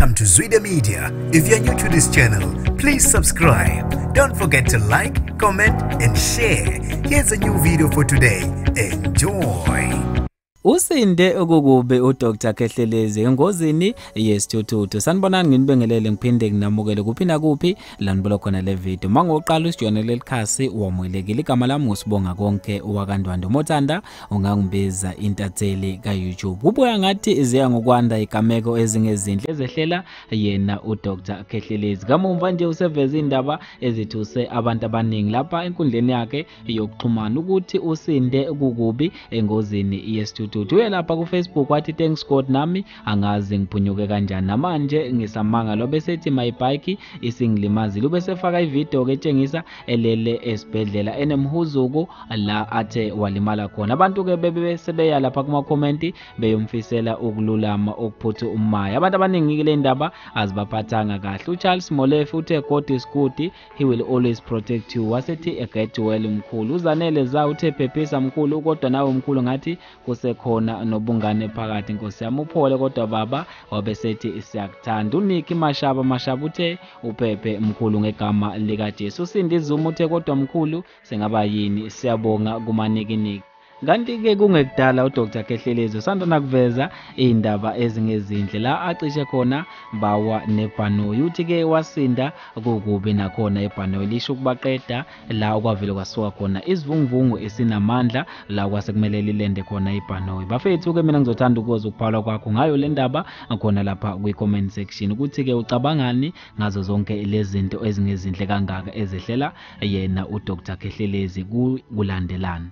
Welcome to Zwida Media. If you're new to this channel, please subscribe. Don't forget to like, comment, and share. Here's a new video for today. Enjoy. Usinde okukube uDr Khehlelezi engozini yesithuthuthu. Sanibonani, nginibingelele ngiphinde nginamukele kuphi nakuphi la nibuka khona le video. Mangoqala usijoyinele leli khasi wamukelekile. Igama lami nguSibonga Konke wakaNdwandwe. Mothanda ungangibiza intatheli ka-YouTube. Kubuya ngathi ziya ngokwanda igameko ezingezinhle ezehlela yena uDr Khehlelezi. Kamumva nje useveze indaba ezithuse abantu abaningi lapha enkundleni yakhe yokuxhumana ukuthi usinde kukubi engozini yesithuthuthu. Uye lapha ku-Facebook wathi thanks God, nami angazi ngiphunyuke kanjani namanje ngisamanga lo. Besethi my bike isingilimazile. Ubesefaka ividiyo ke etshengisa elele esibhedlela enemhuzuko la athe walimala khona. Abantu-ke bebesebeya lapha kumakhomenti beyomfisela ukululama okuphuthumayo. Abantu abaningi kule ndaba azibaphathanga kahle. UCharles Molefe uthe God is good, he will always protect you. Wasethi get well mkhulu. UZanele Za uthe phephisa mkhulu, kodwa nawe mkhulu ngathi kusekhona nobungane phakathi, nkosi yami uphole kodwa baba. Wabesethi siyakuthanda. uNiki Mashaba Mashaba uthe uphephe mkhulu ngegama likaJesu. USindi Zuma uthe kodwa mkhulu singaba yini, siyabonga kumanikiniki. Kanti-ke kungekudala uDr Khehlelezi usanda nakuveza iy'ndaba ezingezinhle la acishe khona bawa nebhanoyi. Uthi-ke wasinda kukubi nakhona ibhanoyi lisho ukubaqeda la okwavele kwasuka khona isivunguvungu esinamandla la kwase kumele lilende khona ibhanoyi. Bafethu-ke mina ngizothanda ukuzwa ukuphawula kwakho ngayo le ndaba khona lapha kwi-comment section, ukuthi-ke ucabangani ngazo zonke lezi zinto ezingezinhle kangaka ezehlela yena uDr Khehlelezi kulandelana.